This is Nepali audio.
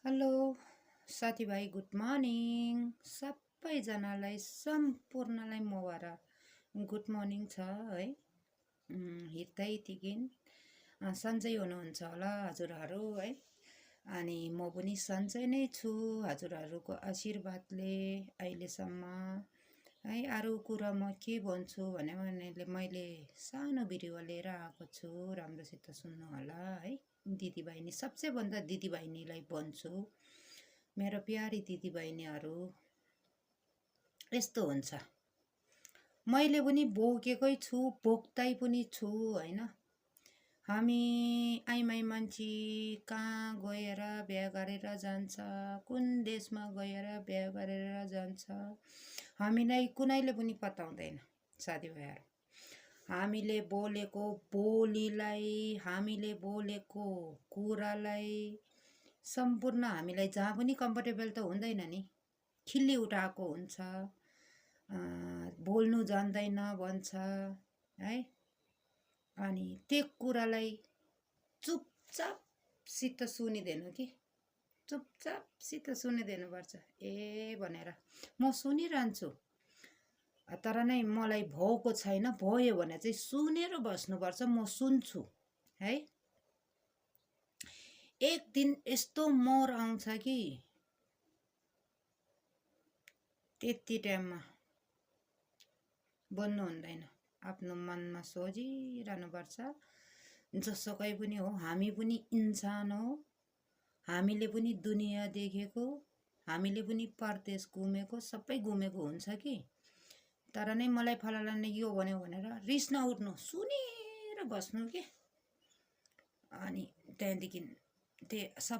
हेलो साथीभाइ, गुड मर्निङ। सबैजनालाई सम्पूर्णलाई मबाट गुड मर्निङ छ है। हितैदेखि सन्चै हुनुहुन्छ होला हजुरहरू है। अनि म पनि सन्चै नै छु हजुरहरूको आशीर्वादले अहिलेसम्म है। अरू कुरा म के भन्छु भने मैले सानो भिडियो लिएर आएको छु, राम्रोसित सुन्नु होला है। दिदीबहिनी, सबसे भन्दा दिदीबहिनीलाई भन्छु, मेरो प्यारी दिदीबहिनीहरू, यस्तो हुन्छ, मैले पनि भोगेकै छु, भोग्दै पनि छु हैन। हामी आइमाई मान्छे कहाँ गएर बिहा गरेर जान्छ, कुन देशमा गएर बिहा गरेर जान्छ, हामीलाई कुनैले पनि पत्ता हुँदैन साथीभाइहरू। हामीले बोलेको बोलीलाई, हामीले बोलेको कुरालाई सम्पूर्ण हामीलाई जहाँ पनि कम्फर्टेबल त हुँदैन नि, खिल्ली उठाएको हुन्छ, बोल्नु जान्दैन भन्छ है। अनि त्यो कुरालाई चुपचापसित सुनिदिनु कि, चुपचापसित सुनिदिनु पर्छ ए भनेर। म सुनिरहन्छु, तर नै मलाई भएको छैन, भयो भने चाहिँ सुनेर बस्नुपर्छ। म सुन्छु है। एक दिन यस्तो मोर आउँछ कि त्यति टाइममा भन्नु हुँदैन, आफ्नो मनमा सोचिरहनुपर्छ। जसोकै पनि हो, हामी पनि इन्सान हो, हामीले पनि दुनियाँ देखेको, हामीले पनि परदेश घुमेको, सबै घुमेको हुन्छ कि। तर नै मलाई फलानाले यो भन्यो भनेर रिस नउठ्नु, सुनेर बस्नु के। अनि त्यहाँदेखि त्यो सब